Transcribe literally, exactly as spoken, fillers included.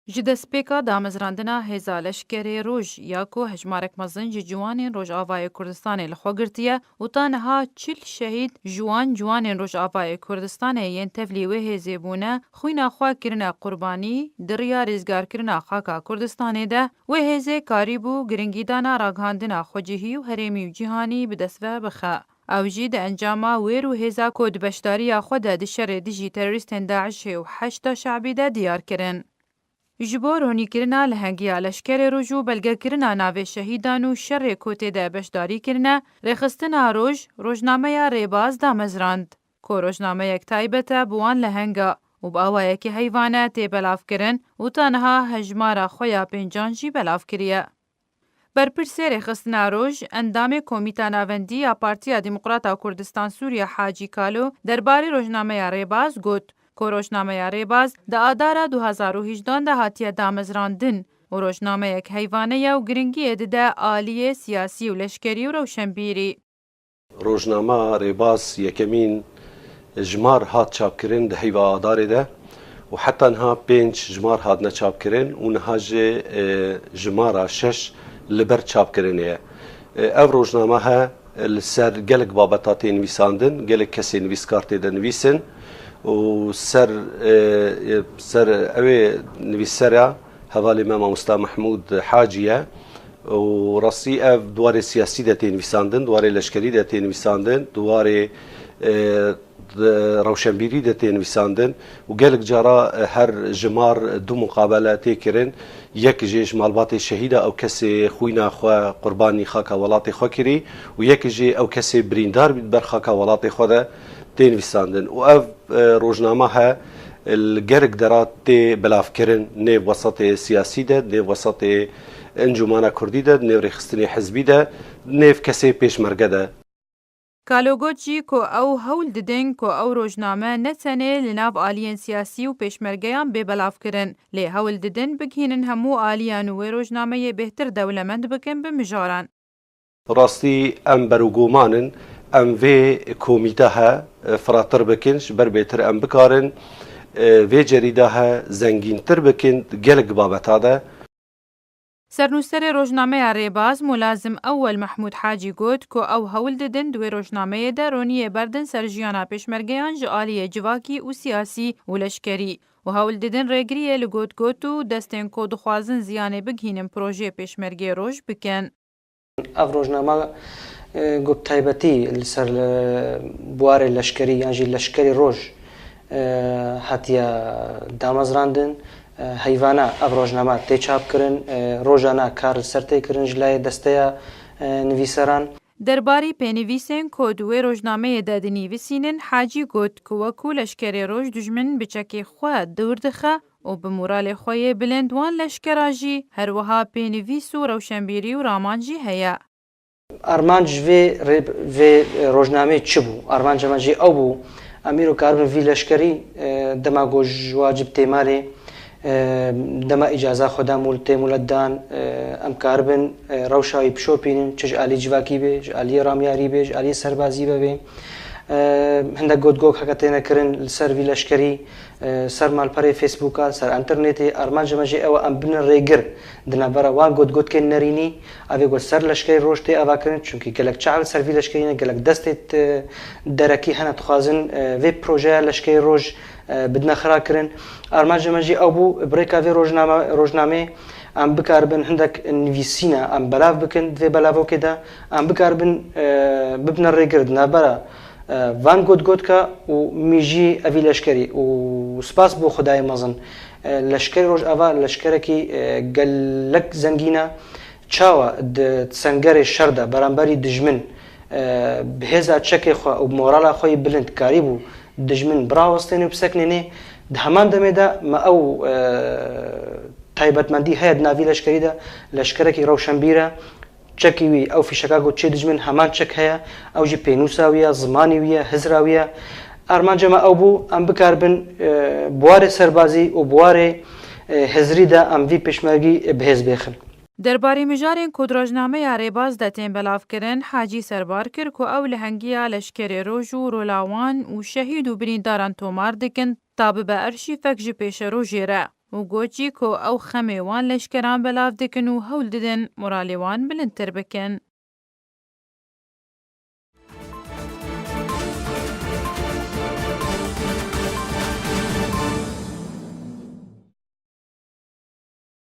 Ji destpêka damezrandina Hêza Leşkerê Roj ya ku hejmarek mezin ji ciwanên Rojavayê Kurdistanê li xwe girtiye û ta niha çil şehîd ji wan ciwanên Rojavayê Kurdistanê yên tevlî wê hêzê bûne, xwîna xwe kirine qurbanî, di riya rêzgarkirina xaka Kurdistanê de wê hêzê karîbû giringîdana ragihandina xwecihî û herêmî û cîhanî bi dest ve bixe. Ew jî di encama wêr û hêza ku di beşdariya xwe de di şerê dijî terorîstên DAIŞê û Heşda Şe'bî de diyar kirin. Ji bo ronîkirina lehengiya Leşkerê Roj û belgekirina navê şehîdan û şerê ku tê de beşdarî kirine, Rêxistina Roj, rojnameya Rêbaz damezrand, ku rojnameyek taybet e bi wan lehenga û bi awayekî heyvane tê belavkirin û ta niha hejmara xwe ya pêncan jî belav kiriye. Berpirsê Rêxistina Roj, endamê Komîta Navendî ya Partiya Demokrata Kurdistan Sûriye Hacî Kalo derbarê rojnameya Rêbaz got ku rojnameya Rêbaz di Adara du hazar û hejdan de hatiye damezrandin û rojnameyek heyvane ye û giringiyê dide aliyê siyasî û leşkerî û rewşenbîrî. Rojnama Rêbaz yekemîn jimar hat çapkirin di heyva Adarê de û heta niha pênc jimar hatine çapkirin û niha jî, e, jimara şeş li ber çapkirinê ye. E, ev rojname he li ser gelek babeta tê nivîsandin, gelek kesê nivîskar tê de nivîsin û ser, e, e, ser ew ê nivîsera hevalê me Mamosta Mehmûd Hacî ye. Û rastî ev di warê siyasî de tê nivîsandin, di warê leşkerî de tê nivîsandin, di warê, e, di rewşenbîrî de tê nivîsandin û gelek cara, e, her jimar du muqabele tê kirin. Yek jê ji malbatê şehîda ew kesê xwîna xwe qurbanî xaka welatê xwe kirî û yek jê ew kesê birîndar bî di ber xaka welatê xwe de tê nivîsandin. Û ev e, rojnama he, e, li gelek dera tê belavkirin, nêv wesatê siyasî de, nêv wesatê encûmana kurdî de, nêv rêxistinê hizbî de, nêv kesê pêşmerge de. Kalo got jî ku ew hewl didin ku ew rojname ne tenê li nav aliyên siyasî û pêşmergeyan bê belavkirin, lê hewl didin bigihînin hemû aliyan û wê rojnameyê bêhtir dewlemend bikin bi mijaran. Rastî em berûgoman in, em vê komîte he, e, firatir bikin, ji ber bêtir em bikarin, e, vê cerîda he zengîntir bikin di gelek babeta de. Sernûserê rojnameya Rêbaz, Mulazim Ewel Mehmûd Hacî got ku ew hewl didin di wê rojnameyê de roniyê berdin ser jiyana pêşmergeyan ji aliyê civakî û siyasî û leşkerî û hewl didin rêgiriyê li gotgot û destên ku dixwazin ziyanê bigihînin projeyê pêşmergê roj bikin. Ev rojname, e, ku bi taybetî li ser, e, buwarê leşkerî yan jî leşkerî roj, e, hatiye damezrandin, e, heyvana ev rojname tê çapkirin, e, rojana kar li ser tê kirin ji layê desteya, e, nivîseran. Derbarî pênivîsên ku di wê rojnameyê de dinivîsînin, Hacî got ku wekû leşkerê roj dijmin bi çekê xwe dûr dixe, û bi moralê xwe yê bilind wan leşkera jî her wiha pênivîs û rewşenbîrî û raman jî heye. Armanc vê rê-, vê rojnameyê çi bû? Armanca me jî ew bû, em îro karibin vî leşkerî, e, dema ku ji wacib tê malê, e, dema îcaza xwe da mûl tê mûlet dan, e, em karibin, e, rewşa wî bişopînin, çi ji alî civakî be, ji aliyê ramyarî be, ji aliyê serbazî be bê. E, hindek gotgok heke têne kirin li ser vî leşkerî, e, ser malperê Facebooka, ser înternetê, armanca me jî ew e em bibin rêgir di navbera wan gotgotkên nerînî, ev ê ku ser leşkerê roj tê avakirin, çunkî gelek çav li ser vî leşkerî ne, gelek destê, e, derekî hene dixwazin, e, vê projeya leşkerê roj, e, bidine xirakirin. Armanca me jî ew bû, bi rêka vê rojname-, rojnamê em bikaribin hindek nivîsîna em belav bikin di vê belavokê de, em bikaribin, e, bibine rêgir di navbera e, van gotgotka û mîjî evî leşkerî û spas bo Xwedayê mezin, e, leşkerê Rojava leşkerekî, e, gelek zengîn e. Çawa di sengerê şer de beramberî dijmin, e, bi hêza çekê xwe û bi morala xwe yî bilind karîbû dijmin birawestêne û biseknêne, di heman demê de me ew, e, taybetmendî heye di navî leşkerî de, leşkerekî rewşenbîr e. Çekî wî, ew fîşeka ku çê dijmin heman çek heye, ew jî pênûsa wî ye, zimanî wî ye, hizra wî ye. Armanca me ew bû, em bikaribin, e, bi warê serbazî û bi warê, e, hizrî de em vî pêşmergî, e, bi hêz bêxin. Derbarê mijarên ku di rojnameya Rêbaz de tên belavkirin, Hacî serbar kir ku ew lehengiya leşkerê roj û rola wan û şehîd û birîndaran tomar dikin, ta bibe erşîfek ji pêşerojê re. û got jî ku ew xemê wan leşkeran belav dikin û hewl didin moralê wan bilindtir bikin.